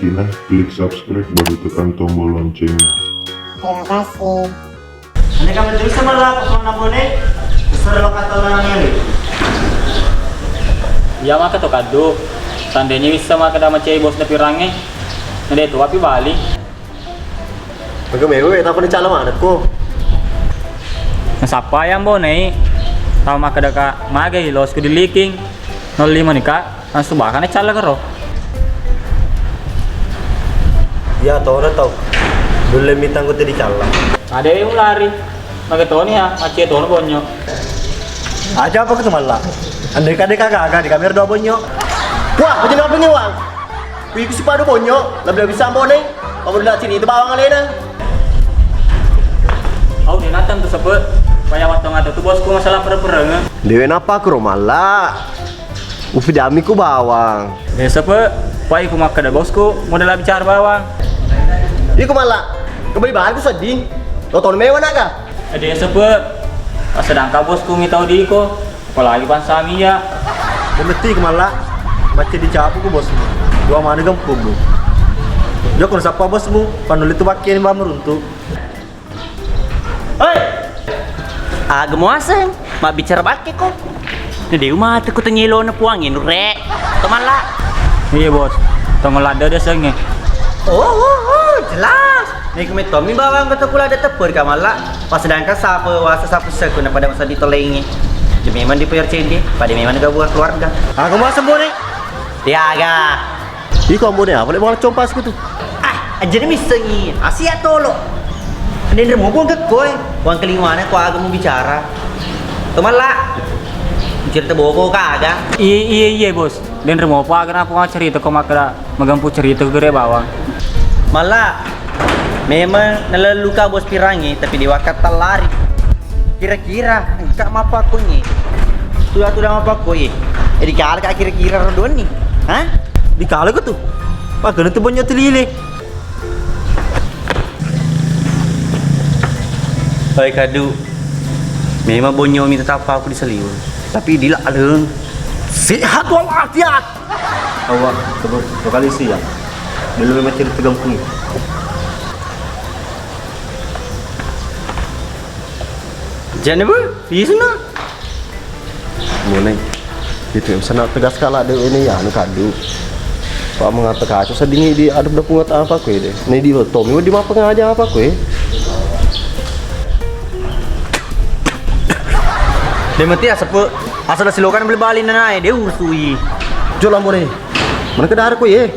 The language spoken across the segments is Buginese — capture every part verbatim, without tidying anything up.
Nah, klik subscribe baru tekan tombol loncengnya. Terima kasih. Andai kami terus sama lah, kosong enam bonek, besar lo kata orang ini. Iya maka to kaddu. Seandainya bisa maka da macai bos na Pirangnge. Nade tu api bali. Maka mewe tak pernah cala mana ko. Nasappa yang bonei. Tau maka daka magai los ku diliking. Nol lima nika. Langsung bahkan calla kero. Iya tona tau. Dulle mitang ku tedi calla. Ada yang lari. Maka toni ya, macet tona bonyo. Aja apa ketu malla? Andai kade kagak di kamera dua bonyo. Wah, macam apa nih, Wang? Wih, si padu bonyo, lebih lebih sampo nih. Kamu udah ciri itu bawang alena. Au, dia natang tu sepe. Paya watong ada tu bosku masalah pere-pere. Dewe napa kero malla? Ufidami ku bawang. Biasa pe, pai ku makkeda bosku, model bicara bawang. Iko malla, kembali bahan ku sedih. Lo tahun mewah naga? Biasa pe, pas sedangka bosku mi tau diko, apalagi pansami ya. Memetti ku malla, macca dicapu ku bosmu. Dua mana gempungmu. Joko sappa bosmu, panulli tu bakke ni bamruntu. Oi! Aga muaseng, mabbicara bakke ko. Nade umate ko tengilona puangnge nure. Tomalla. Iya bos, tongol ladde de sengnge. Oh, oh, oh, jelas. Nek me tommi bawang beto kula ada tepur kamalla. Pas sedangkan sapa wasa sapa seku na pada masa ditolengi. Jadi memang dipoyor cende, pada memang gabungan keluarga. Aga muaseng bone. Tiaga. Iko ambone apa lek malah compas ku tu. Ah, aja ni misengi. Asia tolo. Nendre mo buang ke koe. Wang kelimane ko aga mu bicara. Tomalla. Cerita boko kaga. Iya iya iya bos. Denre mo apa aga napa cerita ko makkeda magempu cerita gere bawang. Malla. Memang nalelluka bos Pirangnge tapi dewaka tellari. Kira-kira engka mappakkoingngi? Tuda-tuda mappakkoingngi. Eh, dikalaka kira-kira rodonni? Hah? Dikalako tu. Pagana tu banyak telile. Hai kadu. Memang bonyo minta tapa aku di Saliweng. Tapi di laleng. Sehat walafiat. Awak terus lokalisir ya. Belum memang cerita gampang. Jana bu, isna. Mulai. Itu yang sana tegas kala de ini ya anu kadu. Pak mengata kaca sedingi di adep dapung ngata apa kue de. Ini di Tommy di mapa ngaja apa kue. De mati asap asal silokan beli bali nanae de ursui. Jola mulai. Mana kedar kue.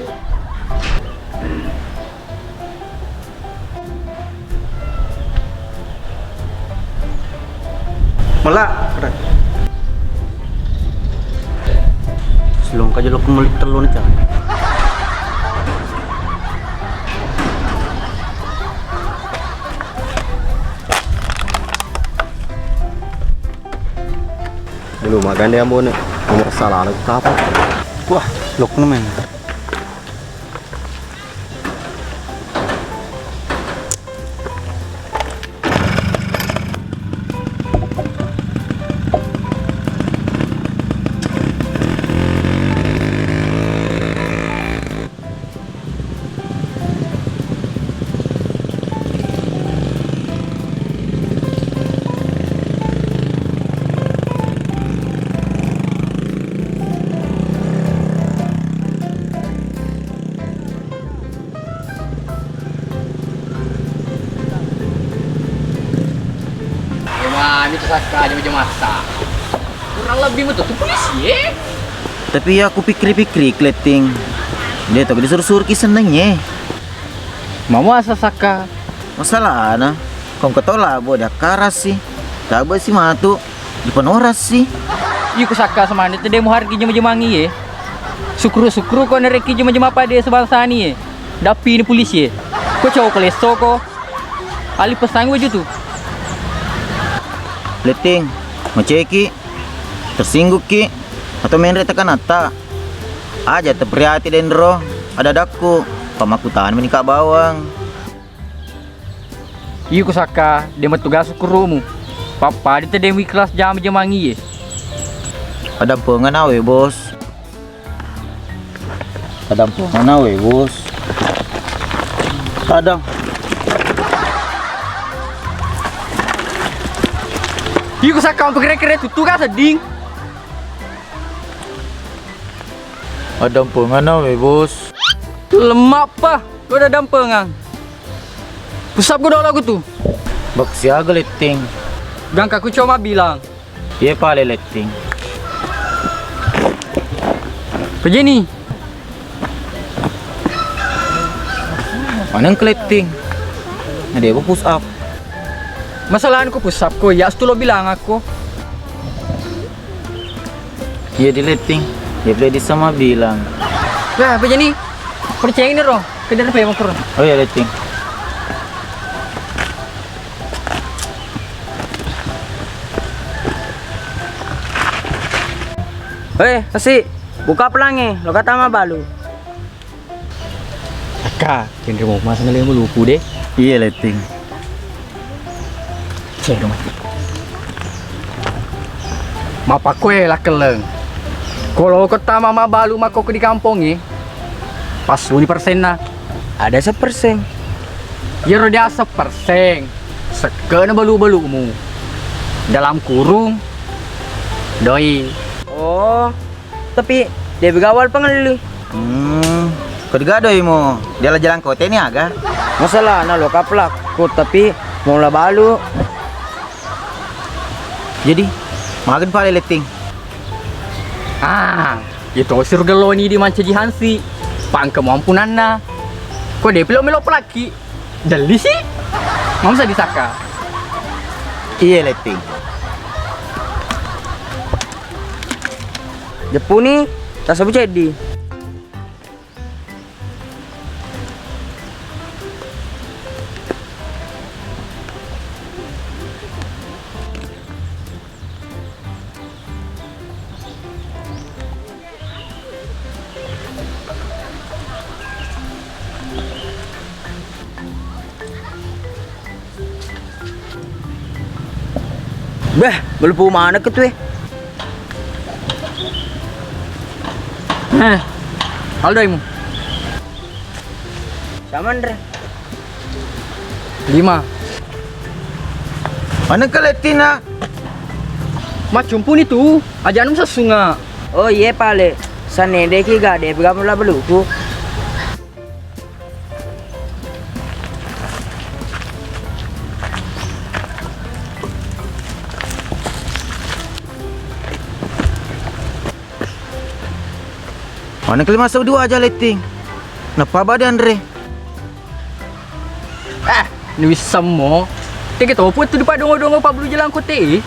Mela, keren. Silong kaja lo kembali telur nih, Cang. Belum makan dia, Ambon. Nomor salah lagi apa? Wah, lok nemen. Mani tu sakka aja meja masa. Kurang lebih betul tu polisi ye. Tapi ya aku pikir-pikir kleting. Dia tu disuruh-suruh ki seneng ye. Mama asa sakka. Masalahna, kong ketola bo dia karasi. Tabe si matu. Dipanorassi. Iko sakka semanit de muhargi jema-jemangi ye. Sukru-sukru ko nereki jema-jema pade sebangsani ye. Dappi ni polisi ye. Ko cowok ko lesso ko. Ali pesangi waju tu. Letting, maceki, tersinggukki, atau menre tekanatta. Aja tepriati denro, ada dakku, pamakutani menikah bawang. Iko sakka, de mettugasu kurumu. Pappa de tedeng wi kelas jama-jamangi ye. Adampengana we, Bos. Adampengana we, Bos. Tadang. Iko sakka pekere-kere tuttu ka sedding. Addampengana we, Bos. Lemma pa, lo ada dampengang. Pusap ku dolo ku tu. Bak siaga letting. Gangka ku cuma bilang. Iye pale letting. Pejeni. Maneng ke letting. Nah, dia push up. Masalahnya ku push up ku, ya setulo bilang aku. Iya di letting. Ya play di sama bilang. Nah, pejeni. Percaya ini roh. Kedar pe motor. Oh iya letting. Eh, Asi, buka pelangi, lo kata ma balu. Aka, kenre mau mas ngalih mau lupu deh. Iya letting. Cero mati. Mapakue lakkeleng. Kalau kota mama balu mako di kampung eh, pas suni persenna. Ada sepersen. Yero dia sepersen. Sekkena balu-balumu dalam kurung doi. Oh, tapi dia begawal pengelli. Hmm, ketiga doi mo dia la jalan kote ni aga. Masalah na lo kaplak ko tapi mau la balu. Jadi, magen pale letting. Ah, itu sir geloni di mancaji hansi. Pangke mampunanna. Ko dia pelo melo pelaki. Jelli sih? Mamsa disaka. Iya letting. Jepuni, tasabu ceddi. Beh, melupu mana ke tu eh? Heh, aldo imu. Samanre. Lima. Mana ke lettina? Macumpuni tu, ajanum sesunga. Oh iye pale, sanedeki gade pega mula beluku. Mana kelima sau dua aja letting. Napa bade anre? Eh, ni wissemmo. Teke topo tu dipadongo-dongo pablu jalan kote.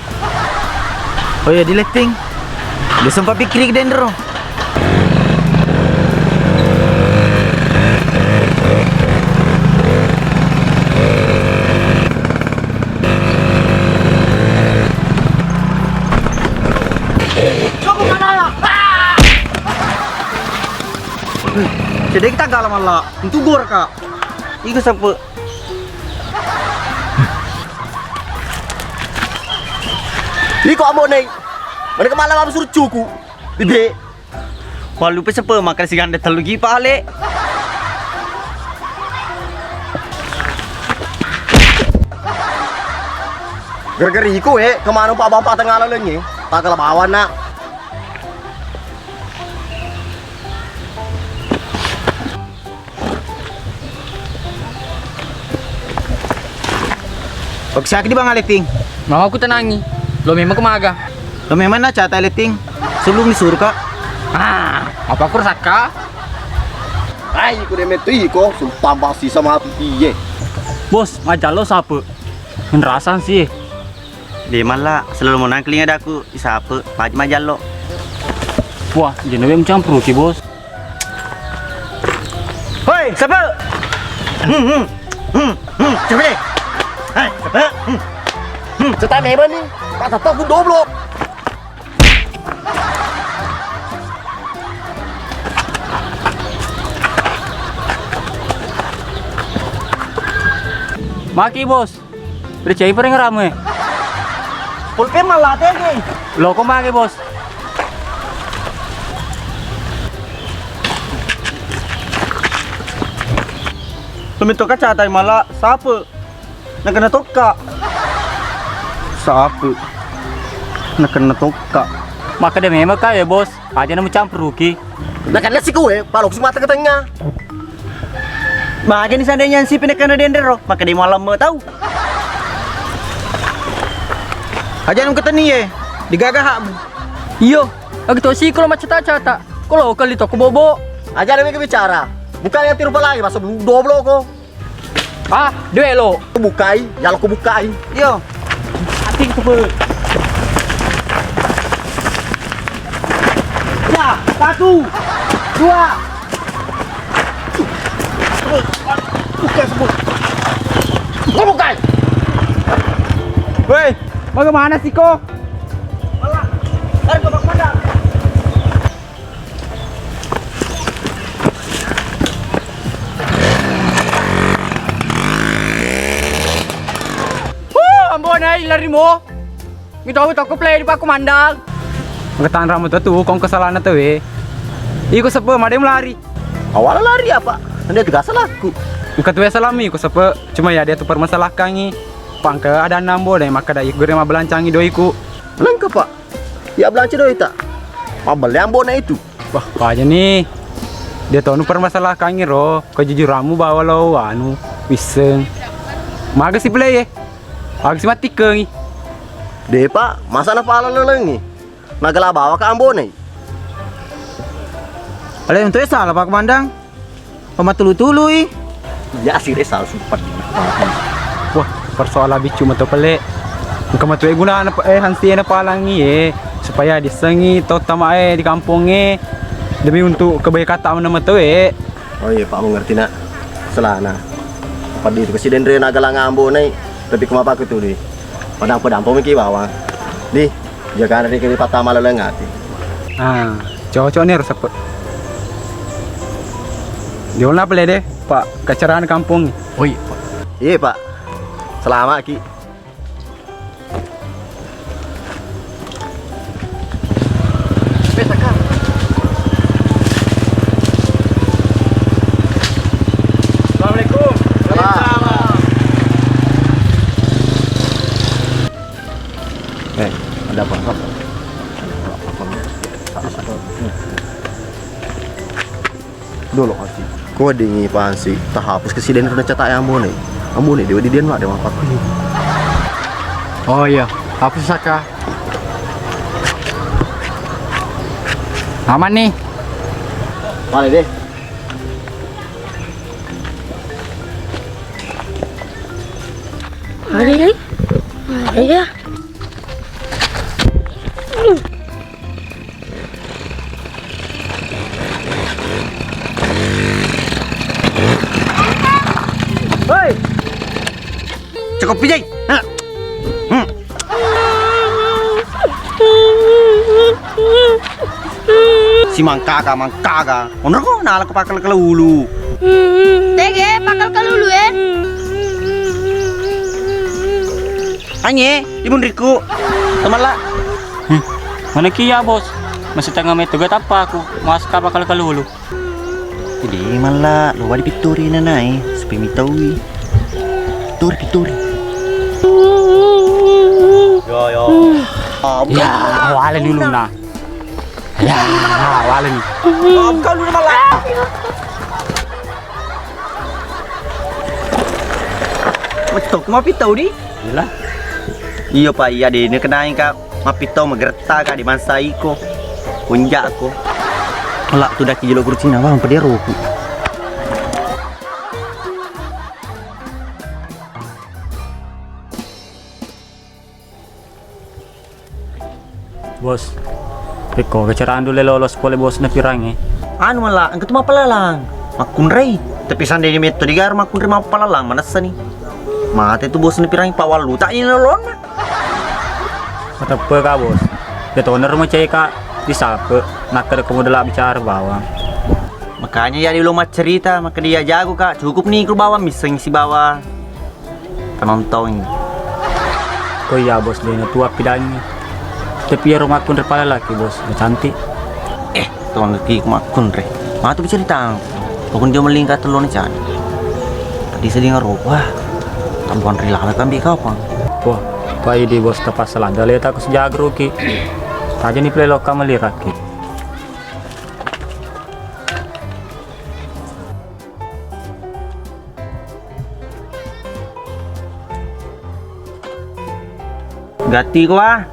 Oh iya, di letting. Dia sempat pikir denro. Cedde kita gala malla. Untu gor ka. Iku sampe. Liko ambo nei. Mana kemala babu suruh cuku. Bibe. Walu pe sepe makan si ganda telu gi pale. Gara-gara iko eh, kemana pak bapak tengah lalengi. Tak kala bawa nak. Oke, sakit di Bang Aleting. Mau aku tenangi. Lo memang kemaga. Lo memang na cata Aleting. Sebelum disuruh kak. Ah, apa aku resaka? Ai, ku demet tu iko, sumpah basi sama api iye. Bos, majallo sape. Menrasan sih. De malla, selalu monang kelinga daku, isape, paji majallo. Wah, jenewe mencampur ki, Bos. Hoi, sape? Hmm, hmm, hmm, hmm, sape? Hei, sape? Hmm, hmm. Cetak memang nih, tak tetap pun doblo. Maki, Bos. Percaya pernah ngeramu eh? Pulpen malah tege. Lo kok mage, Bos? Tomi to kacatai mala sape. Nakenna tokka. Sape. Nakenna tokka. Makkeda memang ka ya, Bos. Aja na mucampuruki. Nakenna si kue, palok si mata ke tengah. Magani seandainya si pinakenna dendero, makkeda malemme tau. Aja na keteni ye, digaga hakmu. Iyo, aga to si kalau macata-cata. Kalau kali toko bobo. Aja na mega bicara. Bukan yang tiru palagi, masa doblo ko. Ah, duelo. Bukai, ya lo bukai. Yo. Ating ke. Ya, satu, dua. Bukai semua. Bukai. Woi, bagaimana sih kok? Malah, lari ke Bang Manda. Huh, ambo nai lari mo. Mito toko play di Pak Komandan. Ngetan ramu tu tu kong kesalahna tu we. Iko sepe madem lari. Awal lari apa? Anda juga salahku. Engka tu we salami iko sepe. Cuma ya dia tu permasalahkangi. Pangke ada nambo deh maka da iko ma belancangi doiku. Lengkap, Pak. Ya belanja doi ta. Mabelle ambona itu. Wah, paja ni. Dia tonu permasalahkangi ro, kejujuranmu bawa lo anu, wiseng. Maga si play ye. Maga si matikengi. De, Pak, masa na pala lelengi. Nagala bawa ka ambona. Ale, untuk salah Pak Komandan. Pamatulu-tului. Iya sih, Resa, sumpah. Wah, persoalan biccu meto pele. Engka meto e gunana, eh, hansi e napalangi, eh, supaya disengi tau tama e di kampong e demi untuk kebaikan tak menemeto e. Oh iya, Pak, mengerti, Nak. Selana. Padi itu kesiden re naga langa ambo nai, tapi kemapa aku tuh, di. Padang-padang pemiki bawang. Di, jaga dari kiri patah malah lengati. Ah, cocok nih resep. Diona pele deh, Pak, keceraan kampung. Oh iya, Pak. Iya, Pak. Selamat, Ki. Assalamualaikum. Waalaikumsalam. Eh, ada apa? Apa? Dolo kasi. Ko dingi pansi, tahapus kesiden rona cata e ambone. Ambone dewa didian mak dewa paku. Oh iya, hapus saka. Aman nih. Male deh. Male deh. Male ya. Hoi. Cukup, Pijai. Ha. Hmm. Si mangkaga, mangkaga. Onroko nala ko pakal kala ulu. Tege pakal kala ulu, eh. Anye, imun riku. Temala. Hmm. Mana kia, Bos? Masih tengah metto ga tappa aku. Mas ka pakal kala ulu. Jadi malla lo wadi pittori nanai, sepi mitaui. Pittori, pittori. Ya, ya. Ya, wale ni ulunna. Ya, wale ni. Kau lu malla. Betul, kuma pitau di? Iyalah. Iyo, Pak, iya deh, ini kenai, Kak. Mappitau mageretta ka di masa iko. Kunja ko. Ala tu daki jelo kurcina bang pedi roku. Bos, pekko keceraan dulu lolos pole bos na pirangi. Anu mala, engka tu mapalalang. Makkunrei. Tapi sandai metto digaro makkunrei mapalalang manessa ni. Mate tu bos na pirangi pawallu tak ini lolonna. Mateppe ka, Bos. Iya tona ro macai ka disape, nakkeda ko modela bicara bawang. Makanya iya dulu maccerita, maka dia jago ka, cukup nih ku bawang misseng si bawang. Penonton. Ko iya, Bos, de na tua pidangi. Tapi iyaro makkunre pala laki, Bos, na cantik. Eh, tona ki makkunre. Matu bicaritang. Pokon dia melingkat telone cani. Disedding ro, wah, tambuang ri laleng kan bi kapang. Wah, pai di bos, terpaksa ladde le tak sejagruki. Aja ni pele lokka melirakki. Gatti ko, ah.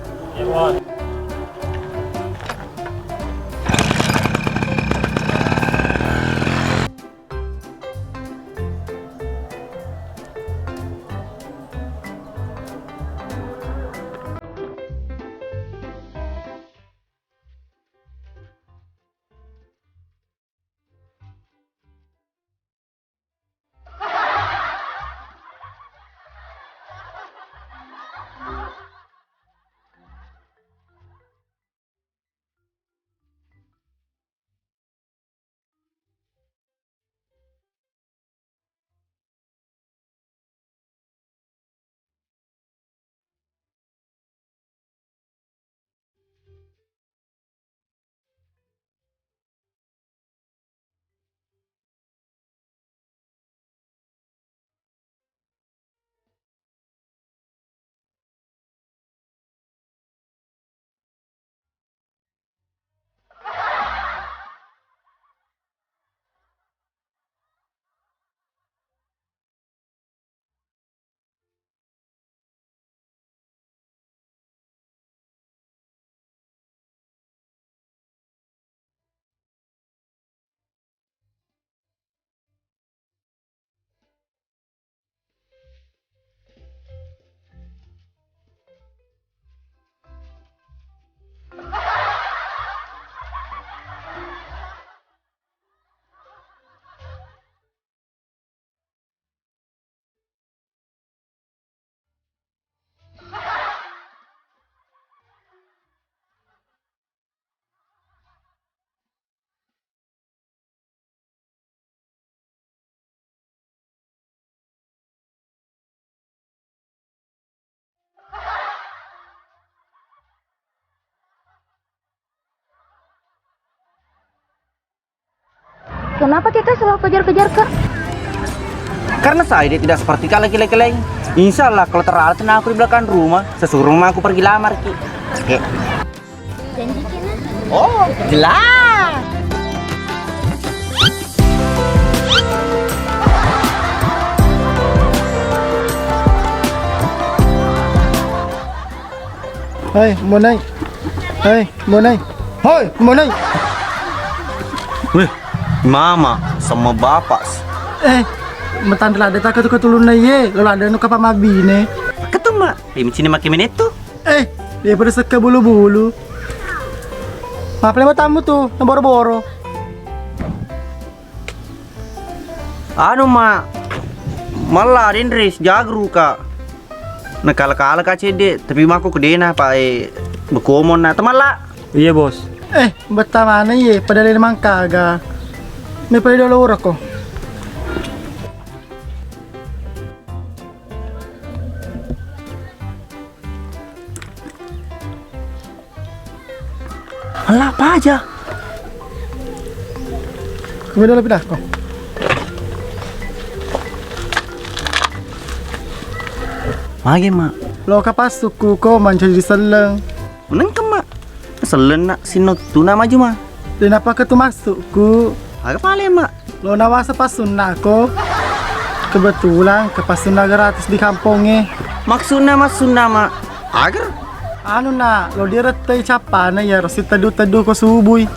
Kenapa kita selalu kejar-kejar, Kak? Karena saya dia tidak seperti kak laki-laki lain. Insya Allah kalau terlalu tenang aku di belakang rumah, sesuruh mama aku pergi lamar ki. Oke. Janji ki, Nak. Oh, jelas. Hei, monai. Hei, monai. Hoi, monai. Weh, mama sama bapak. Eh, metang ladde tak ketu ketulunna ye, lo ladde nu kapa mabine. Ketu, Mak. Rimicini make menetto. Eh, dia pada sekka bulu-bulu. Maple matamu tu, na boro-boro. Anu, Mak, malla denre sijagru ka. Nakala-kala ka cedde, tapi mako kedena pa e bekomon na temalla. Iya, Bos. Eh, betta mana ye, pada lele mangkaga. Me pada dolo urako. Malla paja. Kumi dolo pidakko. Magi, Mak? Lo kapassuku ko mancaji selleng. Menengke, Mak. Selleng nak sinottu na maju, Mak. Denapa ketu maksudku. Aga pale, Mak? Lo nawasa passunnako. Kebetulan ke passunna gratis di kampongnge. Maksudna massunna, Mak? Agar? Anu, Nak, lo direttei cappana iyaro siteddu-teddu ko subui.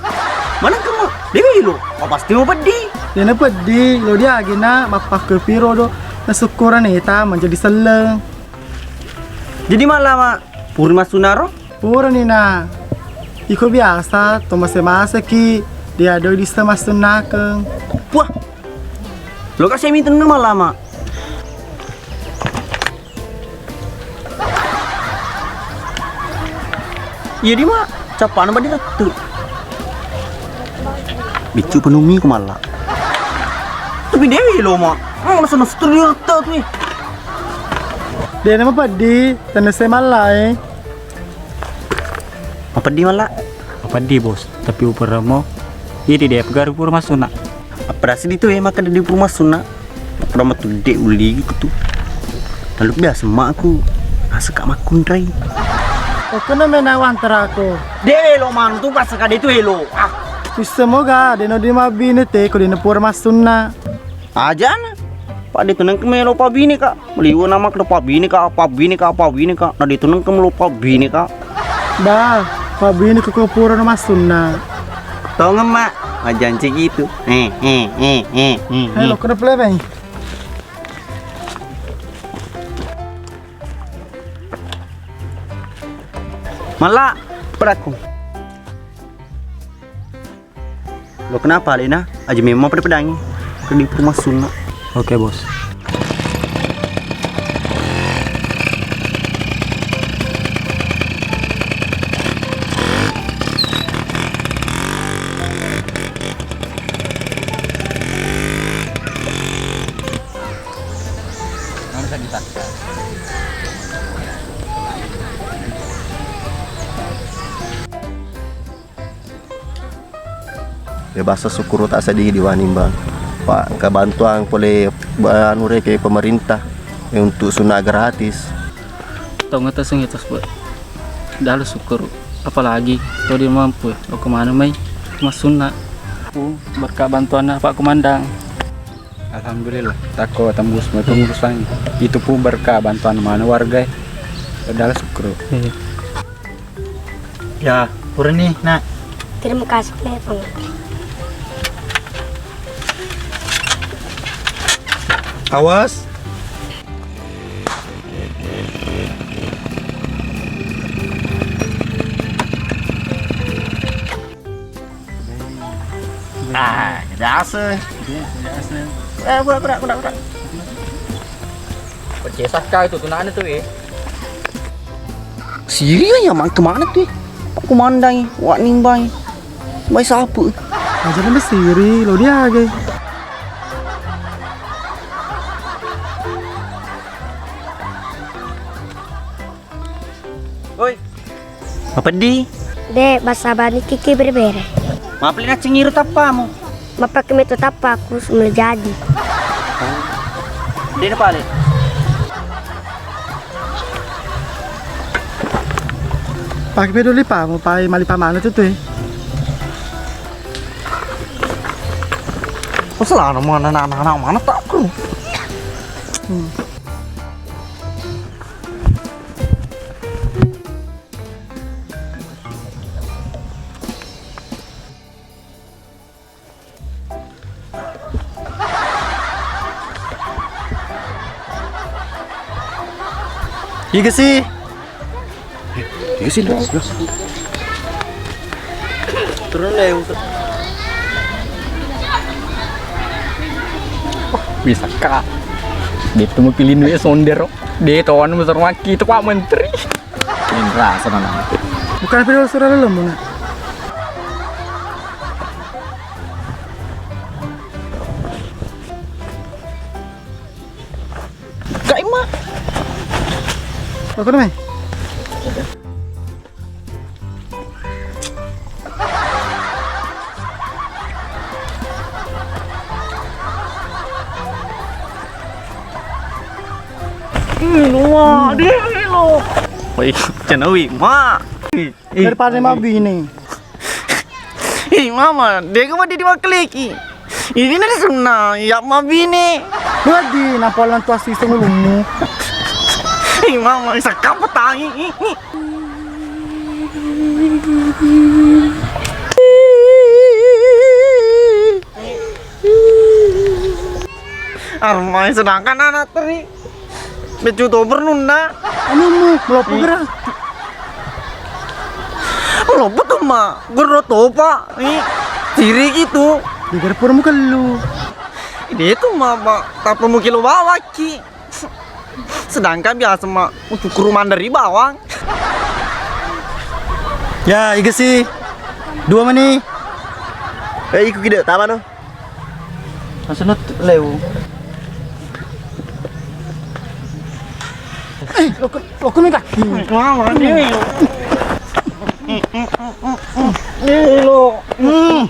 Manengka, Mak? Dewi lo, ma pasti mau peddi. Dena peddi, lo diagi, Nak, mappakke piro do nasukkurane ta manjadi selleng. Jadi mallama puri massunaro? Purani, Nak. Iko biasa to mase-maseki, diadoi dissa massunnakeng. Puah. Lo kasi mitennu mallama. Iya di, Mak, cappana badi tettu. Biccu penumi ku malla. Tapi dewi lo, Mak. Oh, masa nastur di retta tu, eh. Dena mapeddi, tenesse malla, eh. Mapeddi malla? Mapeddi, Bos. Tapi uperamo, idi de pegari pura massunna. Apa dasi ditu, eh, maka di pura massunna. Pada matu de' ulli gitu. Lalu biasa makku aseka makkunrai. Okkono menawang terako. De' elo manu tu pas kade tu elo. Ah. Wis semoga deno di mabine te ko dino pura massunna. Ajana. Pak de' tu nengke melo pabine ka. Meliwa nama ke pabine ka, pabine ka, pabine ka. Na de' tu nengke melo pabine ka. Dah, pabine ko ko pura no massunna. Tongeng mak, majanci gitu. Eh, eh, eh, eh, eh. Halo, eh. Kena plebeng. Mala, perakku. Lo kenapa, Lena? Aja memang pada pedangi. Ke di rumah sunat. Oke, Bos. Ya, basa sukkuru tak sedih di wanimbang. Pak, engka bantuan pole ba-, anu reke pemerintah, eh, untuk sunat gratis. Tau ngata seng itu, Pak. Dalu sukkuru. Apalagi tau de' mampu, lo kemana mai massunna. Aku berkat bantuanna Pak Komandan. Alhamdulillah, tako tembus matu urusan. Itu pun berkat bantuan mana warga. Padahal syukur. Iya. Ya, purani, Nak. Terima kasih, Pak. Awas. Ah, dasar. Eh, pura, pura, pura, pura. Percaya sakka itu tunana tu, eh. Siri ya, mang kemana tu, eh? Pak Komandan, eh. Wak Nimbai. Bai sapu. Aja kan siri, lo dia aja. Woi. Mapeddi? De', basa bani kiki bere-bere. Mapli naccingiru tappamu. Mappake meto tappaku, semula jadi. De' na pale. Pake peduli pamu, pai mali pamana tu tu, eh. Oh, selana mana anak-anak mana tak ku. Hmm. Iga sih? Iga sih, Bos, Bos. Turun deh, Bos. Bisa, Kak. Dia tuh mau pilih duit sonder, kok. Dia tahu anu besar maki itu, Pak Menteri. Ini rasa mana? Bukan video sudah lelem, Bang. Kak Ima. Apa namanya? Ih, lu mah, dia lo. Woi, canawi, ma. Ih, ih. Daripada mabini. Ih, mama, dia ke mati diwakiliki. Ini nari sunna, ya mabini. Wadi, napa lan tuas iseng ulummu? Ih, mama, sakapa tangi. Ih, ih. Armai sedangkan anak teri. Becu to bernunda. Anumu, melopo gera. Melopo to, Ma. Gero topa. Ih, ciri gitu. Di gera pura mukellu. Ide to, Ma, Pak. Tapa mukilo bawaki. Sedangkan biasa, Ma, ucukuru mandari bawang. Ya, iga sih. Dua mani. Eh, iku kide, tama no. Langsung nut leu. Eh, loko, loko mi kaki. Ini lo. Hmm.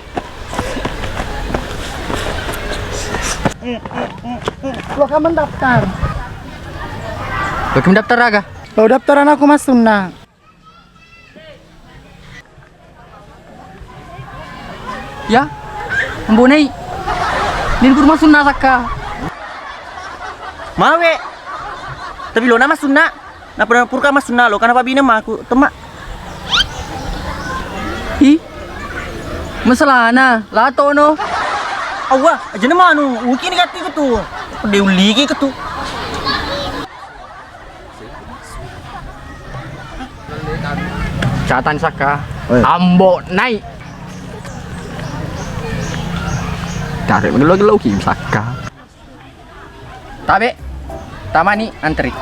Lo ka mendaftar. Lo ka mendaftar aga? Lo daftar anakku massunna. Ya, Ambo Nai. Ni guru massunna sakka. Mawe. Tapi lo nama sunna. Napa purka massunna lo, kanapa bine maku, temma. Hi. Masalahna, latono. Awwa, aja na manu, uki ni gatti ketu. De uliki ketu. Catani sakka. Oi. Ambo Nai. Tarik mengelo-gelo ki sakka. Tabe, tamani antri.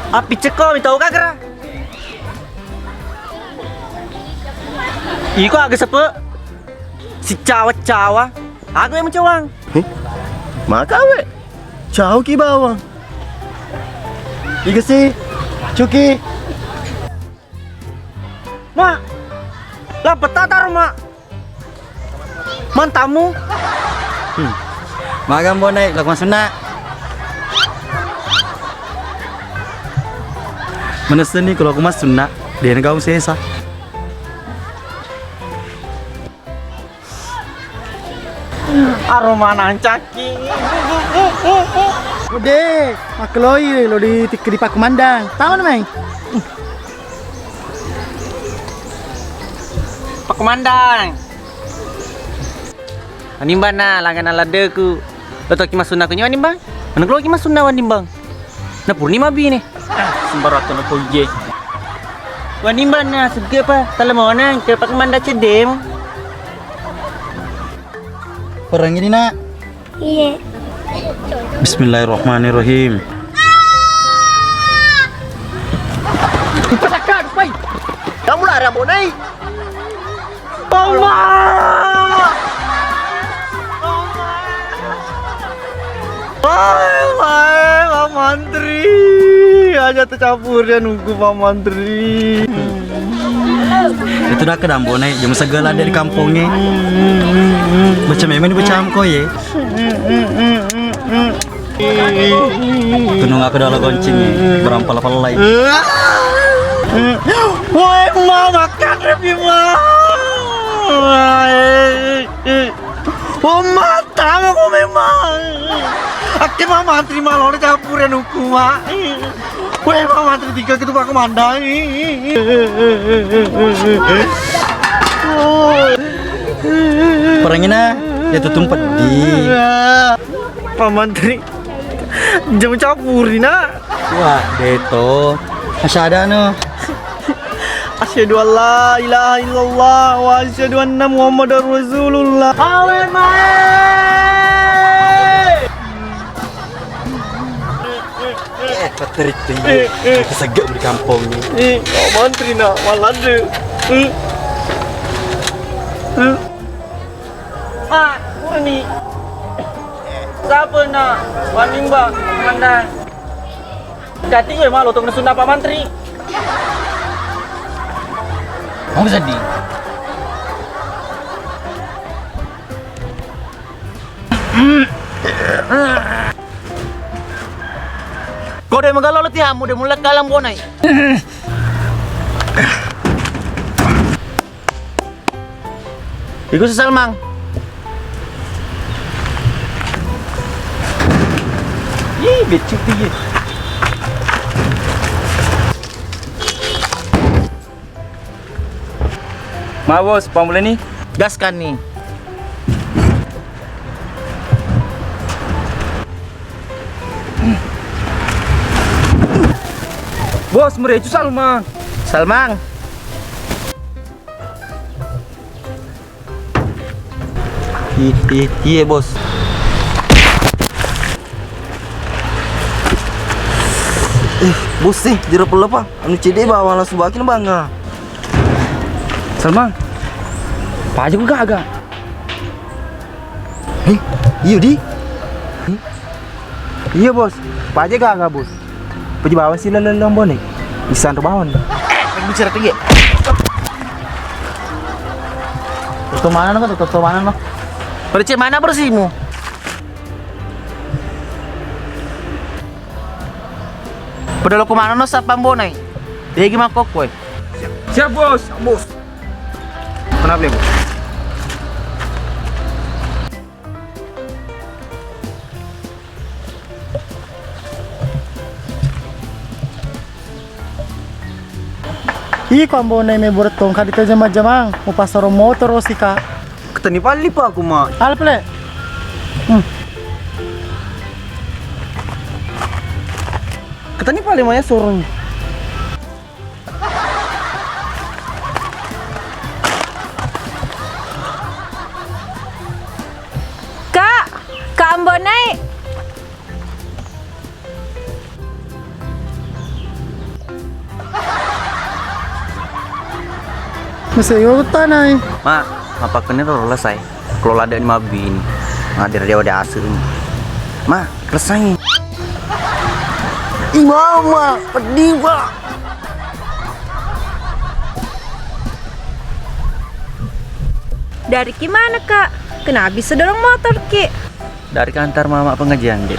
Api ceko mi tau kakara. Iko aga sepe? Sicawa-cawa. Aku yang mencawang. Heh? Maka we. Cau ki bawang. Iga si. Cuki. Mak. Lah betata ro, Mak. Mantamu. Hmm. Maga Ambo Nai, lo ka massunna. Manessani kalau aku massunna, de na gaung sesa. Aro manang cakki. Ode, makkeloi lo di tikke di Pak Komandang. Tahu na, Meng? Pak Komandang. Wanimbang na, langana laddeku. Lo toki massunna kunyi Wanimbang? Mana lo ki massunna Wanimbang? Na purni mabine. Ah, sembarang tu na poje. Wanimbang na, sugge pa, talamonang, ke Pak Komandang ceddemu. Perang ini, Nak. Iya. Bismillahirrahmanirrahim. Kamu lah Ambo Nai. Allah! Wah, wah, Pak Mantri, aja tercampur ya nunggu Pak Mantri. Itu dah kedambo naik jam segala ada di kampungnya. Baca memang ini baca amko ya. Tunung aku dalam gonceng ya, berampal-palai. Woi, mau makan lebih mau. Oh, matamu kok memang. Aku mau mantri malah udah campur ya nunggu, Mak. Woi, mau mantri tiga gitu Pak Komandan. Perangina ya tutung pedih. Pak Mantri, jam campur, Nak. Wah, deto. Masih ada no. Asyhadu an la ilaha illallah wa asyhadu anna Muhammadar Rasulullah. Awe mae. Eh, paterik tinggi. Aku segak di kampung ni. Eh, Pak Mantri nak, malade. Eh. Eh. Mak, kurni. Siapa nak? Wanimbang, Komandan. Jadi gue malu tuh Sunda Pak Mantri. Kamu sedih. Kau deh megalolo tihamu deh mulai kalang bonai. Iku sesal, Mang. Ih, beccu piye. Ma, Bos, pammulani? Gaskan ni. Bos, merecu Salmang. Salmang. Ih, ih, iye, Bos. Eh, Bos, eh, jero pella pa. Anu cedde bawang langsung bakin banga. Salmang. Paja ku gaga. Heh, iyo di. Heh? Iyo bos, paja gaga bos. Paja bawa si lalo lambone. Isan ro bawon. Eh, bicara tinggi. Toto mana no, toto mana no? Pada cek mana bersihmu? Pada lo kemana no sapang bonai? Dia gimana kok kue? Siap bos. Siap bos. Kenapa ya bos? Iko ambonai me burtong kadi to jama-jamang, mupasoro motoro sika. Ketani pali pa aku ma. Alpele. Hmm. Ketani pali ma ya sorong. Kak, Kak Ambonai. Masih urut tanai. Ma, apa kene ro selesai? Kalau lada ni mabini. Ada dia ada asli. Ma, kesangi. Ih, mama, pedih, Pak. Dari gimana, Kak? Kenapa bisa dorong motor, Ki? Dari kantor mama pengajian, Dek.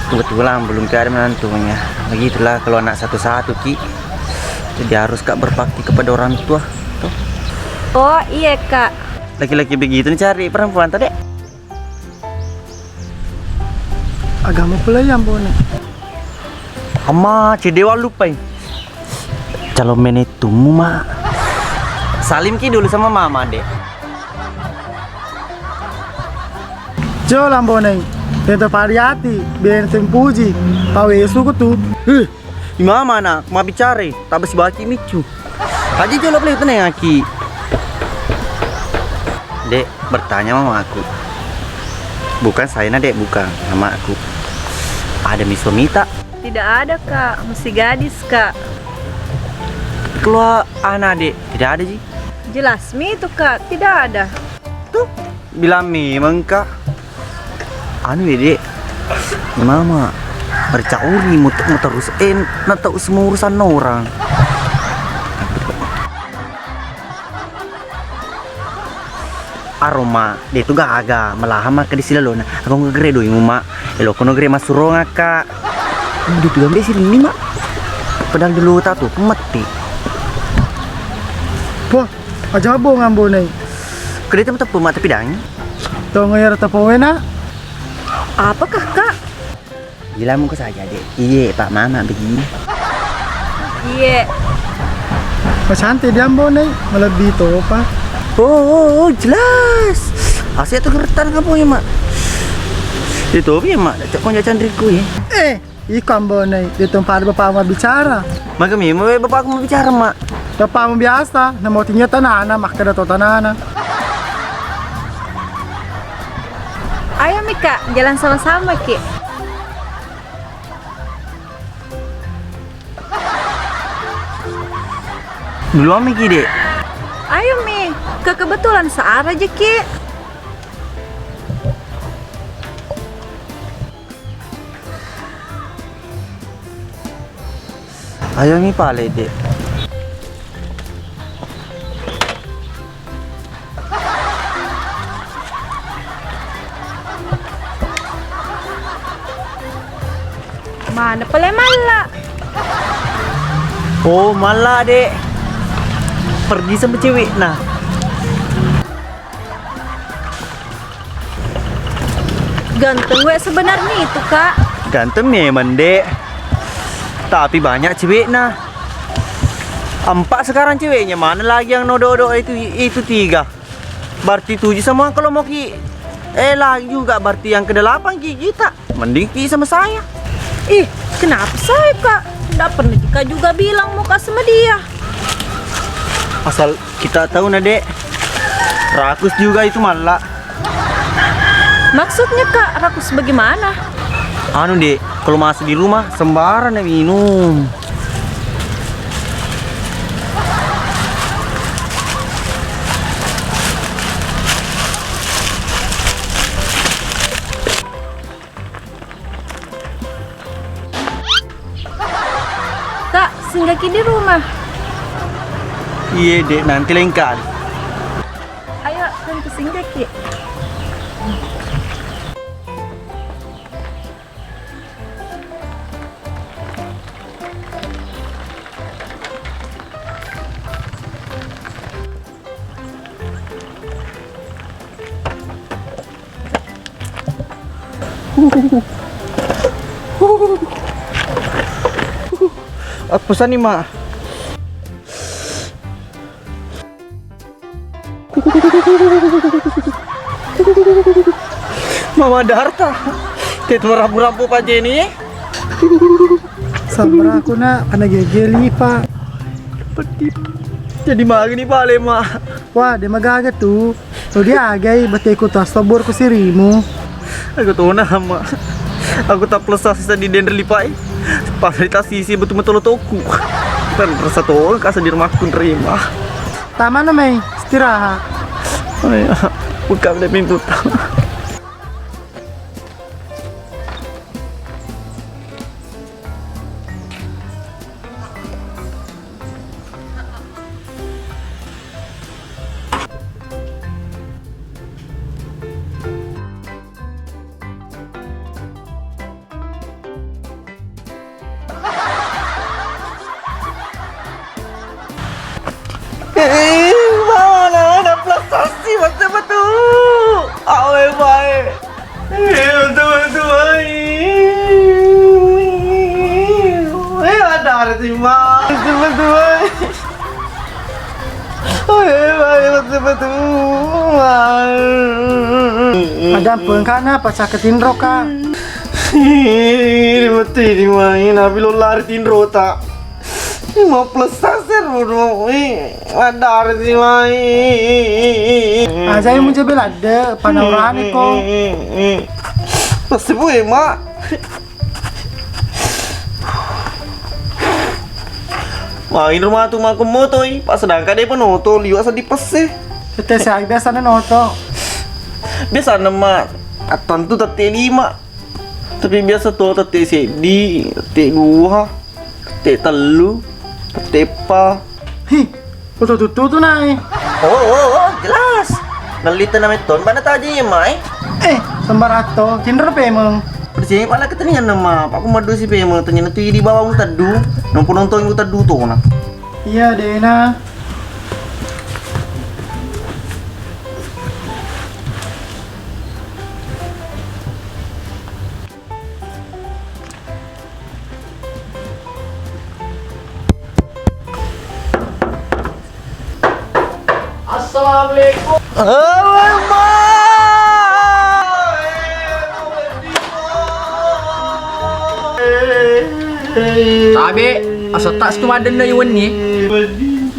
Kebetulan belum ada menantunya. Begitulah kalau anak satu-satu, Ki. Jadi harus, Kak, berbakti kepada orang tua. Tuh. Oh, iya, Kak. Laki-laki begitu nih cari perempuan tuh, Dek. Agama pula ya, Ambone. Ama, cedewa lupai. Calon menantumu, Mak. Salim ki dulu sama mama, Dek. Jo, Lamboneng, tento pariati, bene tempuji, pawesu ko tu. Huh, imamana, mabicare, tabesi baki miccu. Aji jolo pale teneng aki. Dek, bertanya mama aku. Bukan saya na, Dek, bukan, nama aku. Ada mi suami tak? Tidak ada, Kak. Masih gadis, Kak. Keluar anak, Dek. Tidak ada ji. Jelas mi itu, Kak. Tidak ada. Tuh, bilang memang, Kak. Anu ya, Dek. Mama, bercauri mut-, terus, eh, na tahu semua urusan orang. Aroma, de tu gaga, malahan maka di silalona. Aku ngegere doi mu, Mak. Elo kono gere masurong aka. Di tu ambil sini, Mak. Padahal dulu tak tu, mati. Wah, aja bohong ambo nih. Kede tepu-tepu, Mak, tapi dang. Tongo ya rata powena. Apa, Kakak? Bilang muka saja, Dek. Iye, Pak Mama begini. Iye. Masante diambo nih, melebih topa. Oh, oh, oh, jelas. Asyik tu geretan kamu ya, Mak. Itu ya, Mak. Cek konja candriku ya. Eh, iko ambo nih, di tempat bapak mau bicara. Maka memang bapakku mau bicara, Mak. Bapakmu biasa, namo tinya tanana, maka dato tanana. Ayo mi, Kak, jalan sama-sama ki. Duluan mi ki, Dek. Ayo mi, ke kebetulan searah aja ki. Ayo mi pale, Dek. Mana pale malla? Oh, malla, Dek. Pergi sama cewek nah. Ganteng we sebenarnya itu, Kak. Ganteng memang, Dek. Tapi banyak ceweknya. Empat sekarang ceweknya, mana lagi yang nodo-do itu, itu tiga. Berarti tujuh semua kalau mau ki. Eh, lagi juga berarti yang kedelapan ki kita. Mending ki sama saya. Ih, kenapa saya, Kak? Nggak pernah Kak juga bilang mau Kak sama dia. Asal kita tahu nah, Dek. Rakus juga itu malla. Maksudnya, Kak, rakus bagaimana? Anu, Dek, kalau masuk di rumah sembarang na minum. Singgaki di rumah. Iye, Dek, nanti lain kali. Ayo, nanti singgaki. Apa sani, Mak? Mama Darta, tetu rambu-rambu pajeni. Sabar aku, Nak, karena gege lipa. Pedih. Jadi magi ni pale, Mak. Wah, de magaga tu. Lo diagai bateku tu asobor ku sirimu. Aku tona, Mak. Aku tak pelesas sisa di dendel lipai. Pas di tasisi betul-betul toku. Kan rasa to kasa di rumahku nerima. Tamana mai istirahat. Ayo, buka deh pintu. Eh, mana ada prestasi masa betul? Awe bae. Eh, betul betul bae. Eh, ada ada sih, Mak. Betul betul bae. Eh, bae, betul betul. Ada pengkana apa sakit tinro, Kak? Ini mati di main, tapi lo lari tinro tak? Lima plus saser, bro. Eh, ada sih main. Aja yang muncul belade, panaurane ko. Pasti bu, Mak. Main rumah tu mako motoi, pas sedangkan dia penoto liwat sedih pese. Tete sai biasane noto. Biasane, Mak, atang tu tette lima. Tapi biasa to tette seddi, tette dua, tette tellu, tette eppa. Hi, foto tuttu tu nae. Oh, oh, oh, jelas. Nellita na metton bana taji mai. Eh, sembaratto, tinro pemeng. Percaya pala keteningan nama, aku madu si pemeng, tanya tu di bawah taddu, nompo nonton taddu tona. Iya, Dena. Assalamualaikum. Halo, Mak. Tabe, asal tak situ madenna iwenni.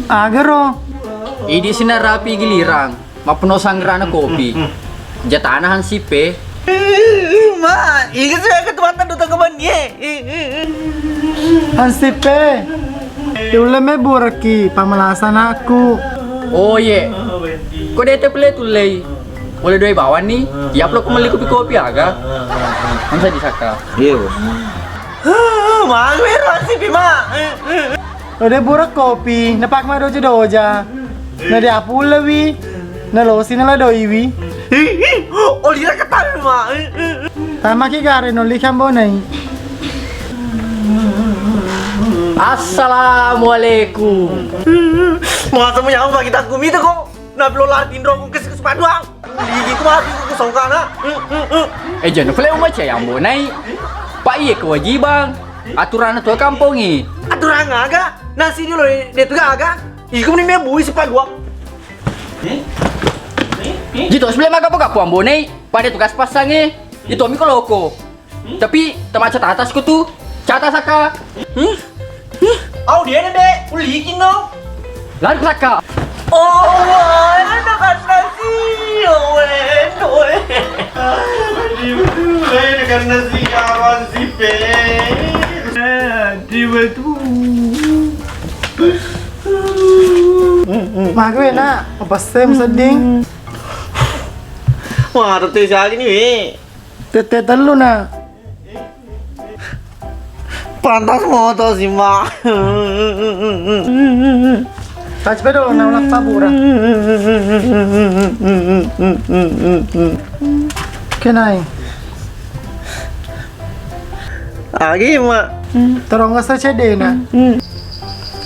Agaro. Idi sina rapi gilirang. Mappuno sanggerana kopi. Jatana hansipe. Ma, iga sih aku tuh mata duta kebun ye. Hansipe. Yulle me buraki pamalasan aku. Oh ye. Ko dete pele tulei. Boleh doi bawang ni. Ya perlu aku meli kopi-kopi aga. Hansa disaka. Iya, Bos. Malu ya hansipe, Ma. Lo de burek kopi, napak ma doja-doja. Na de apullewi, na losi na ladoiwi. Oli rakatawi, Ma. Tamaki gare nolli kambonai. Assalamualaikum. Mau ketemu yang bagi takumi itu kok. Nabi lo lari tinro ku kes kesuka doang. Gigi ku mati ku songkana. Eh, jangan pele uma cai ambo nai. Pak, iya kewajiban. Aturan tua kampongi. Aturan aga? Nasi dulu dia tu aga. Iku mending bui sepat dua. Jito sebelum maga poka puang bonei. Pada tugas pasangi. Itu ami ko loko. Tapi tamaca tatas ku tu. Cata saka. Hmm? Hmm? Au dia na de, ulikin no. Lari saka. Oh, wah, ada kan nasi. Oh, weh, oh, weh. Di betul, ada kan nasi kawan si pe. Di betul. Maga wena, apa sem seding? Wah, ada teh sehari ni, weh. Tete tellu na. Pantas moto si, Mak. Taji pedo na ulak pabura. Kenai. Agi, Mak. Torong asa cedena.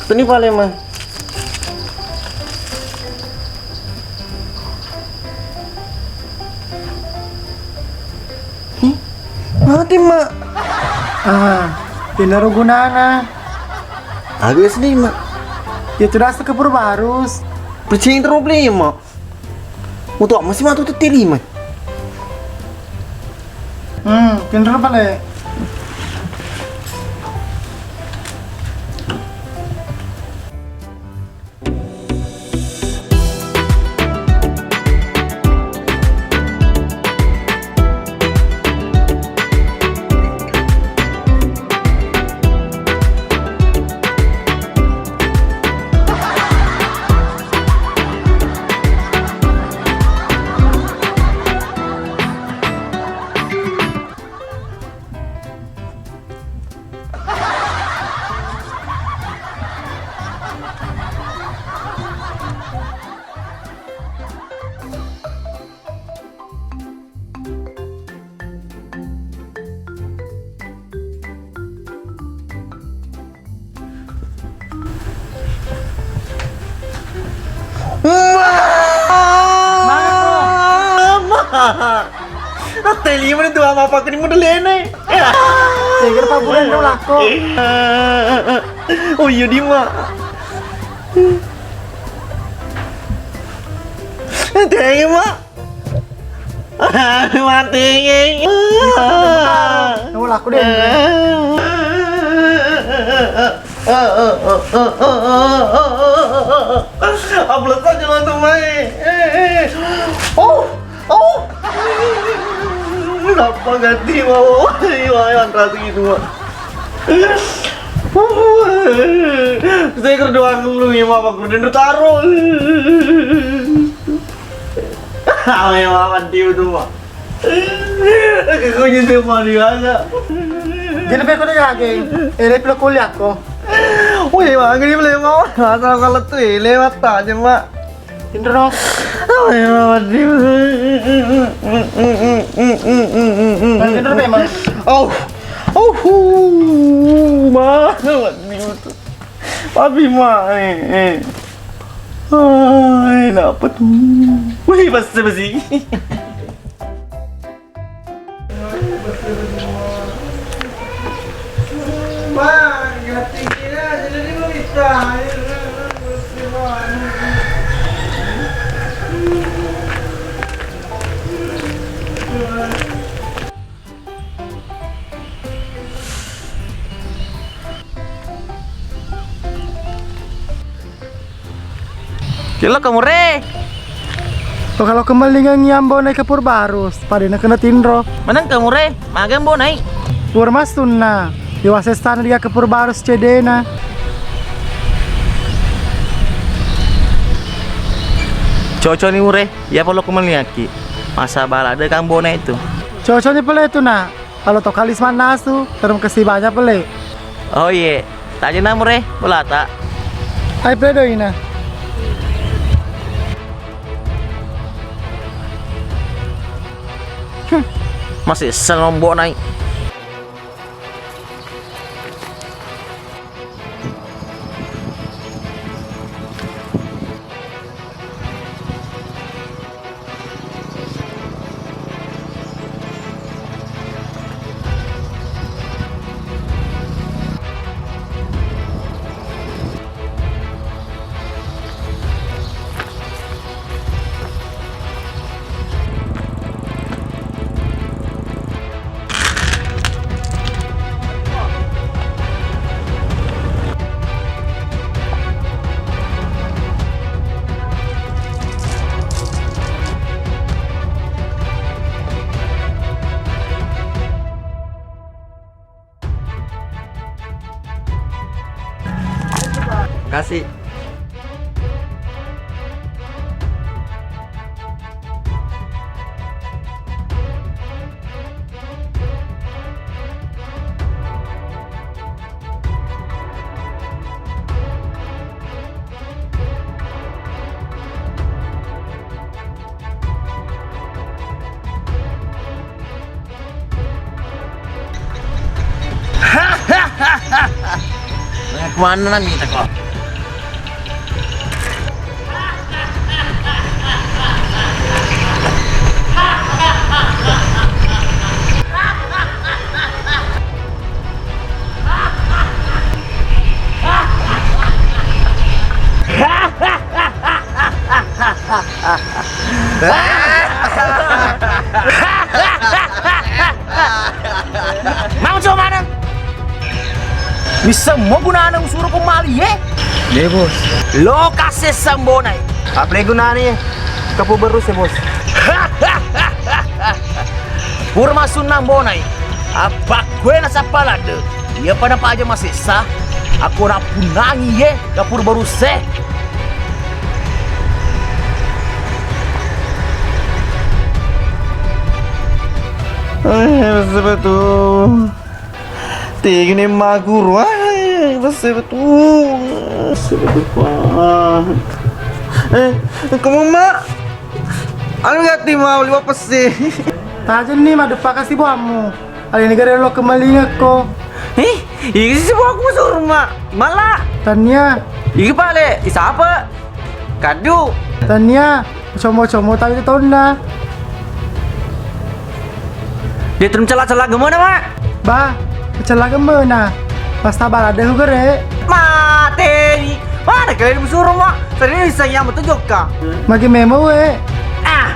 Tuni pale, Mak. Hi, mati, Mak. Ah, inaro gunana. Agus ni, Mak. Ya, tu rasa ke Purbarus. Percing terus beli, Mak. Untuk apa sih matu tetti lima? Hmm, tinro pale. Ma! Ma! Tette lima ni tu ama apa ni model ini. Tegel paburan tu lako. Oh iya, Dima. Tegel, Mak. Mati. Nolak aku deh. Upload aja langsung, Mai. Oh, oh. Kenapa ganti mau? Iya, yang ratu itu, Mak. Saya kerdoang lu ya, Mak. Aku udah taruh. Awe mama diu tu, Mak. Aku nyusul mani aja. Jadi beko deh lagi. Eh, dia peluk kuliah kok. Wih, Mak, ini boleh mau. Asal kalau tuh, eh, lewat aja, Mak. Indro. Awe mama diu. Nah, Indro memang. Oh. Oh, hu. Mama diu tu. Papi, Mak, eh, eh. Ai, napa tu? Wih, basi-basi. Mak, ganti kira jadi mau bisa. Kelo kamu re. Kok kalau kemelingan nyambo naik ke Purbarus, pada nak kena tinro. Menang kamu re, magang bo naik. Pur mas tunna, diwasestana dia ke Purbarus cedena. Cocok ni mure, ya polo kemelingaki. Masa bala de kamu bo naik tu. Cocok ni pale tu, Nak. Kalau to kalis mannasu, terima kasih banyak pale. Oh iye, tajena mure, bolata. Ai pale doina. Hmm, masih sel lombok naik. Kasih. Manna namita ko? Mau coba maneng? Wisseng mo gunana usuro ko mali e? De, Bos. Lo kasessang bonai. Apalagi gunana e? Kapur barus e, Bos. Pura masunnang bonai. Apakkuena sappa ladde. Iyapa napaja masessa, akko nappunnangi ye kapur barus e. Eh, betul. Tegene maguru, ah, betul. Betul, Pak. Eh, kamu, Mak? Anu gatti mau lima pesi. Tajenni madeppa kasi buammu. Aleni gare lo kemalingekko. Ih, iki si buahku masuk rumah. Malah. Tania. Iki pale, isapa? Kadu. Tania, como-como tali tonna. Dia terus celak-celak gemana, Mak? Bah, celak gemana. Pasta balada hugere. Mate ni. Mana kalian disuruh, Mak? Serius saya mau tuh jokka. Magi memo we. Ah.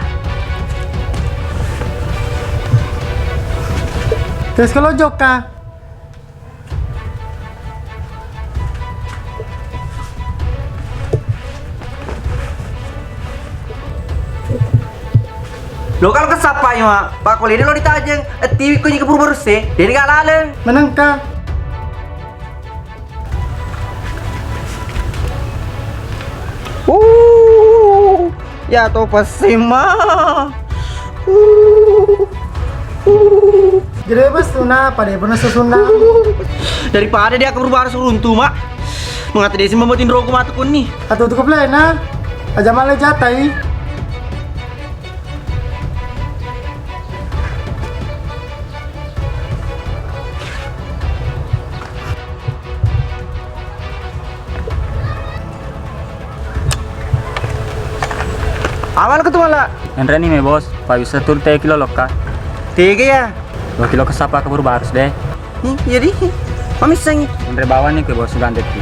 Terus kalau jokka? Lo kalau kesapa ya, Mak? Pak Kolede lo ditajeng, eh, tiwi ko jika pura barus e, jadi gak laleng. Menengka. Uh, ya to pessima. Uh, uh. Gede bos tuna, pada pernah susunna. Daripada dia kabur baru seruntu, Mak. Mengata dia sih membuat indroku matu kunni. Atau tuh keplena, aja malah jatai. Aman ke tu mala? Enreni me bos, pa bisa tur te kilo lokka. Tega ya? Dua kilo kesapa kabur barus deh. Hmm, jadi mamissangi. Enre bawani ke bos gandekki.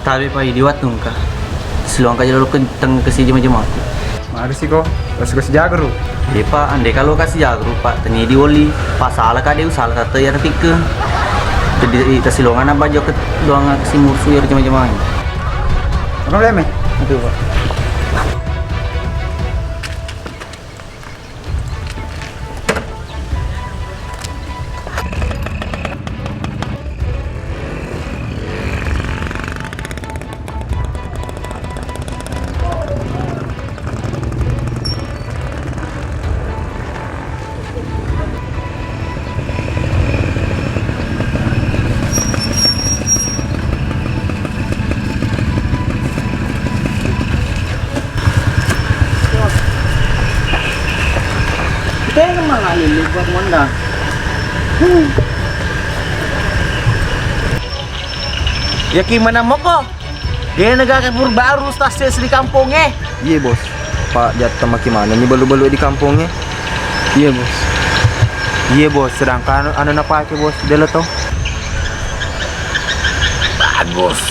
Tabe pa idi wattungka. Siloangka jolo lokka tengngaka sijama-jamaku. Magi siko, lo siko sijaguru. Iya, Pak, andai kalo ka sijaguru, Pak, tania diwalli. Pasala ka de usala tata iya napikkeng. Jadi tasilongana bajo ke doang simursu iya jama-jamang. Apa boleh me? Itu, Pak. Tenga mangalilli buat mondang. Yakin mana moko? Dena gaga pur baru stas di kampongnge. Iye, Bos. Pak, jatta maki manenni balu-balu di kampongnge. Iye, Bos. Iye, Bos. Sedangkan anu, anu napake, Bos, delo to. Bagus.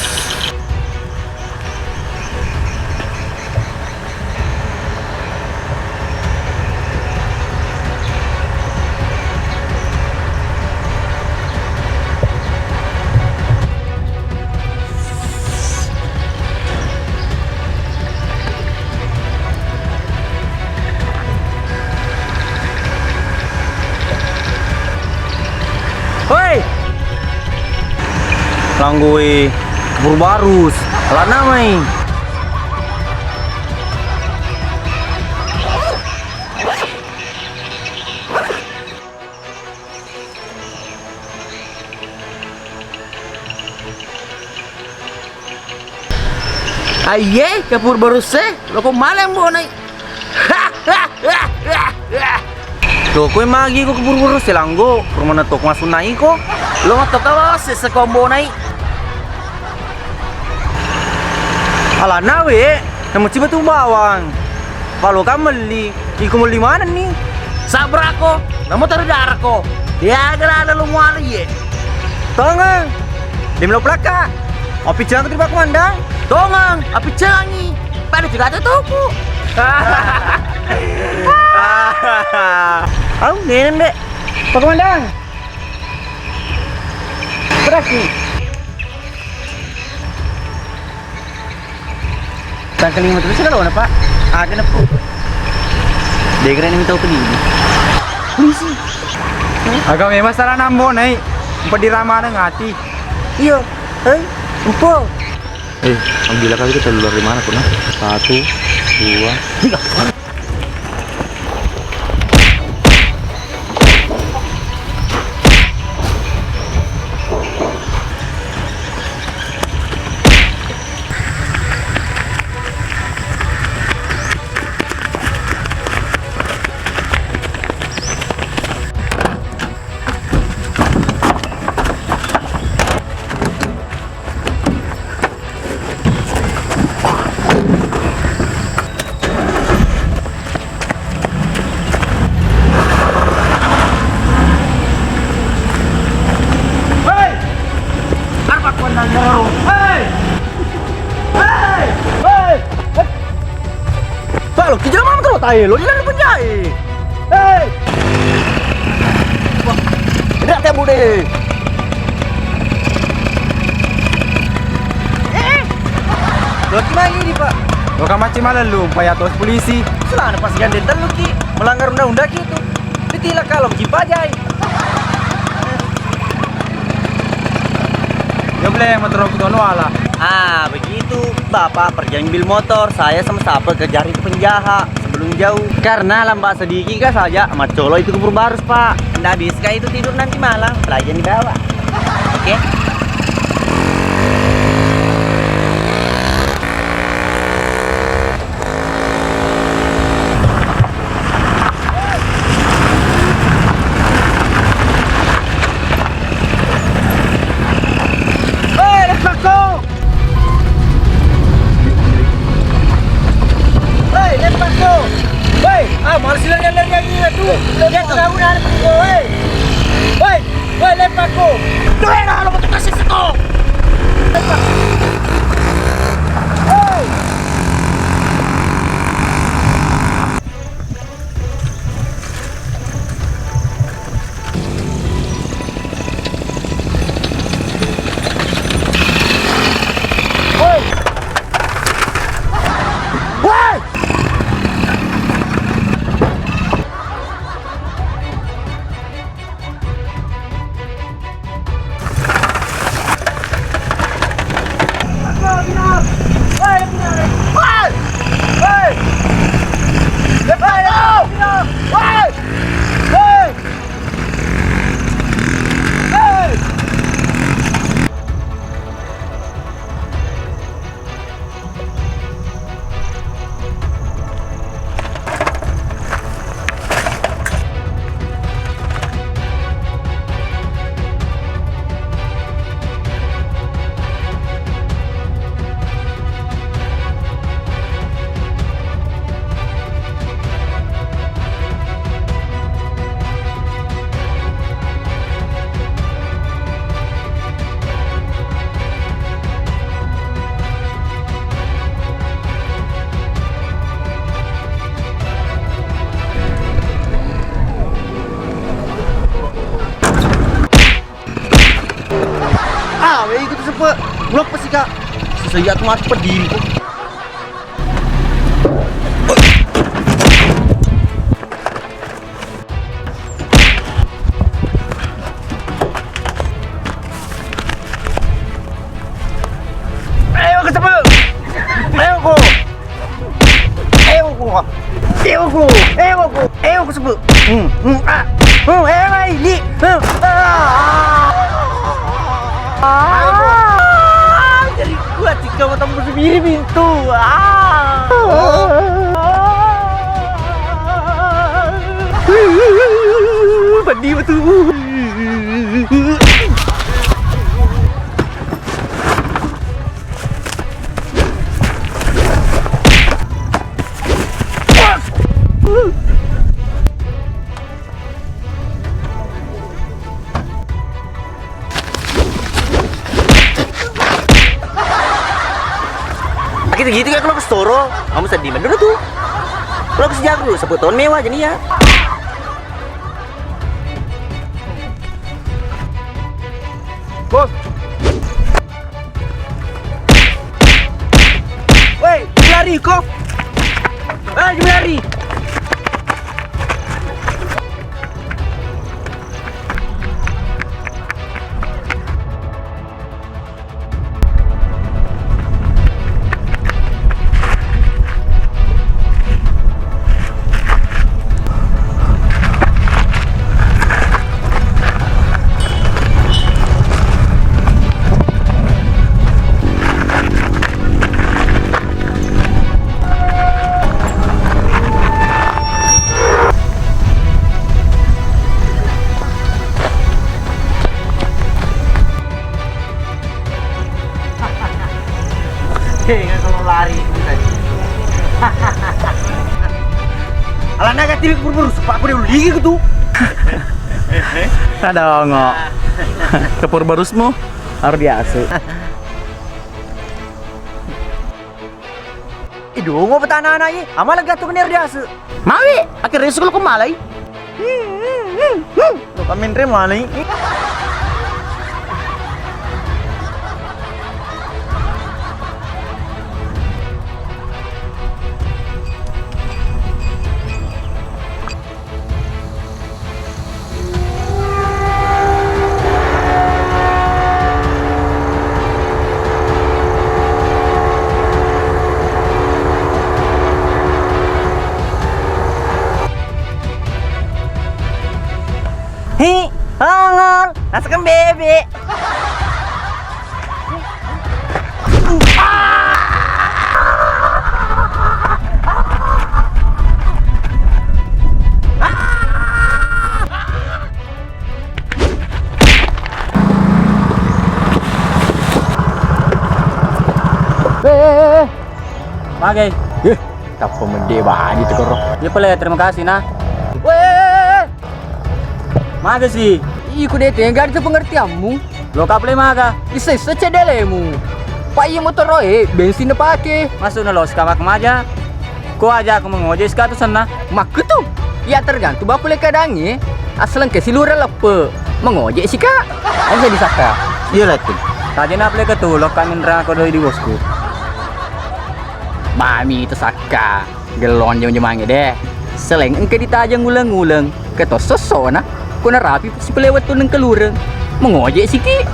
Anggoe, Purbarus, alana mai. Aiye, Kapur Barusse, loko male Ambo Nai. Loko magi ko Kapur Barusse langgo, rumana tok masunai ko. Lo matto kalo sese ko Ambo Nai. Alana we, namuci batu bawang. Palo kan melli. Iko melli manenni? Sabrako, namo taro darako. Deaga lalo lo muala iye. Tongeng. Dem lo pelaka. Api cang tu Pak Komandan. Tongeng, api cangi. Pada juga ada toku. Au, ngene, Dek. Pak Komandan. Berarti. Tangkaling motor itu kalau apa? Aga na, Pak. Dia kira ini tahu pedih. Polisi. Aga memang salah nambo naik. Empat di ramah ngati. Iya. Hei, empo. Eh, ambil kali kita keluar di mana pun? Satu, dua, tiga. Hei! Arpa kau nanya, hei! Hei! Hei! Pak, lo kijama motor tae, lo di dalam penjai. Hei! Wah, tidak temu deh. Eh! Lo ki magi di, Pak? Lo ka macci malellu, paya tos polisi. Selana pas gandeng tellu ki, melanggar undang-undang ki itu. Ditilak kalau ki pajai. Yo, Ble, motor aku tono ala. Ah, begitu. Bapak pergi ambil motor, saya sama Sape kejar itu penjahat sebelum jauh. Karena lambat sedikit kan saja, macolo itu Kapur Barus, Pak. Ndak bisa itu tidur nanti malam, pelajaran dibawa. Oke? Hei, leppakko! Hei, leppakko! Hei, ah, malah si lari-lari lagi, aduh. Lihat ke daun, ada pergi, hei. Hei, hei, leppakko! Tuh, enak, lo betul kasih seko. Hei. Ah, wei, itu sepe. Berapa sih, Kak? Sisa iya tuh mati pedih kok. Eh, aku sebut. Hmm, hmm, ah. Hmm, eh, mai, li. Hmm, ah. Ah. Jadi gua tiga mata musuh diri pintu. Ah. Pedih betul. Gitu-gitu kan kalau ke Storo, kamu sedih bener tuh. Kalau ke Sejahtera, sepuluh tahun mewah jadi ya. Bos. Woi, lari kok. Eh, lari. Hei, kalau lari kita. Alana gak tilik buru-buru, sepak aku dia ligi gitu. Ada ongo. Kepur barusmu, luar biasa. Idu ngo petana anak ye, ama lega tu bener biasa. Mawi, akhirnya sekolah ko malai. Lo kami nre malai. Hi, ongol, rasakan bebek. Eh, eh, eh, eh. Magai. Eh, tappa medde baji tu koro. Iya pale, terima kasih nah. Weh. Maga si? Iko de tega itu pengertianmu. Lo kaple maga? Isa-isa cedelemu. Pak iya motoro e, bensin na pake. Masuk na lo sika mak maja. Ko aja aku mengojek sika tu senna. Makku tu. Ya tergantung baku le keadaannya. Asal engke si lura leppe. Mengojek sika. Bisa disaka. Iya lah tu. Tadi na pale ke tu lo kami nerang ko doi di bosku. Mami itu saka. Gelong jam-jamangnge de. Seleng engka ditajeng uleng-uleng, keto sossona, ko narapi sipelewet tu nengkelureng. Mengojek siki.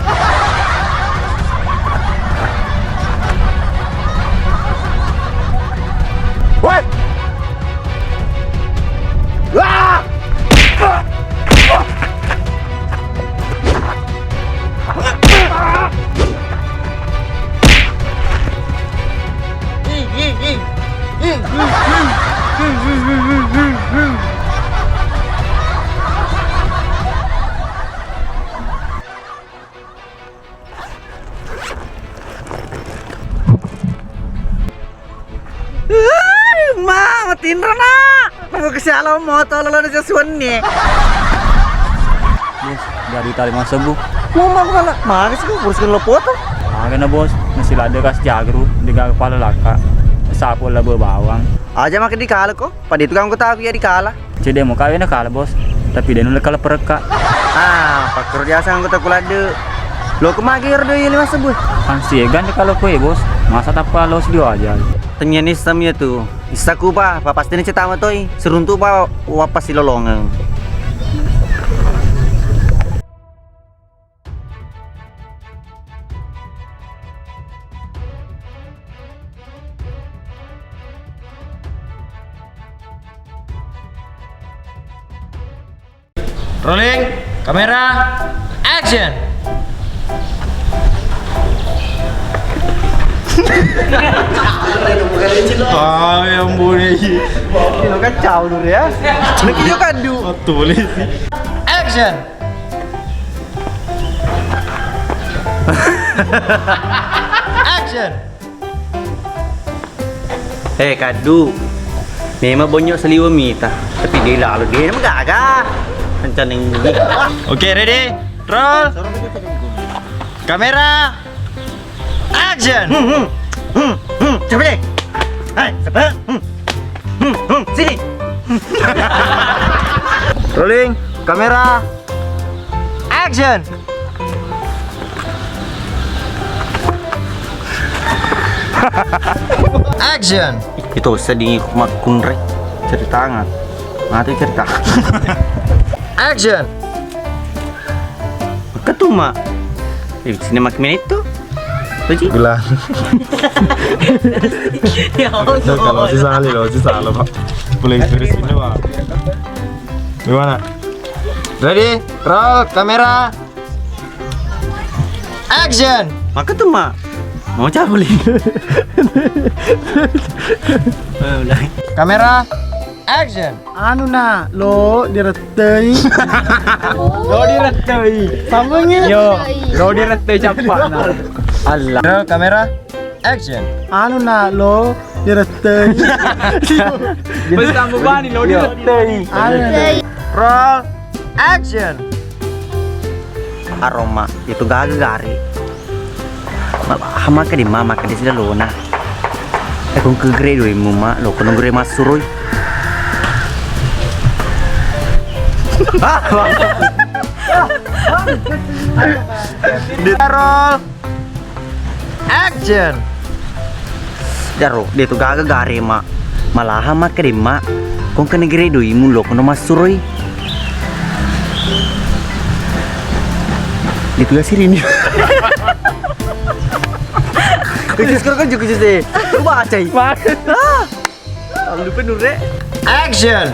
Woi! Wah! Ui, ma, matinro na. Mau ke sialo moto lo lo suwenni. Bos, jadi tali masuk bu. Mau mau mana? Mana sih, bos, kan lo foto. Makanya bos, masih ada kas jagru, di kepala laka. Sapu laba bawang. Aja makan di kala ko. Pada itu kamu ketahui ya di kala. Cedde mo kawe na kala bos, tapi de nulle kala perekka. Ah, pakkero jasa anggota kuladde. Lo kemagi ero doi lima sebbu. Ansi egan de kala koe bos, masa tappa lo sidio aja. Tenniani sem ya tu. Issaku pa, pa pasti ni cetama toi. Seruntu pa wappa silolongeng. Rolling, kamera, action. Ay, ampun, iya. Ini kacau dulu ya. Ini juga kadu. Betul sih. Action. Action. Eh, Kaddu. Memang bonyo saliweng mita, tapi de lalo de magaga. Rencana ini. Oke, ready? Roll. Kamera. Action. Hmm, hmm, hmm, hmm, siapa deh? Hai, siapa? Hmm, hmm, hmm, sini. Rolling, kamera. Action. Action. Itu sedih makkunre cerita ngat. Mati cerita. Action. Ketuma. Eh, sini mak menit tuh. Tuh, Ci. Bilang. Ya Allah. Kalau si Sali loh, si Salo, Pak. Boleh dari sini, Pak. Gimana? Ready? Roll, kamera. Action. Maka tuh, Mak. Mau cabuli. Eh, udah. Kamera. Action. Anu na, lo direttei. Lo direttei. Sambungi. Yo, lo direttei cappana. Allah. Roll, kamera. Action. Anu na, lo direttei. Beli tambah bani, lo direttei. Anu na. Roll. Action. Aroma itu gaga gare. Hama ke di mama ke di sida lona. Eh, kong ke gre doi mu, Mak, lo kono gre massuroi. Di roll. Action. Jaro, de tu gaga gare, Mak. Malaha makkeda, Mak, kong kene gere doimu lo kono massuroi. Itu ya sirini. Khusus kau kan juga sih. Lu baca. Ah. Lupa nure. Action.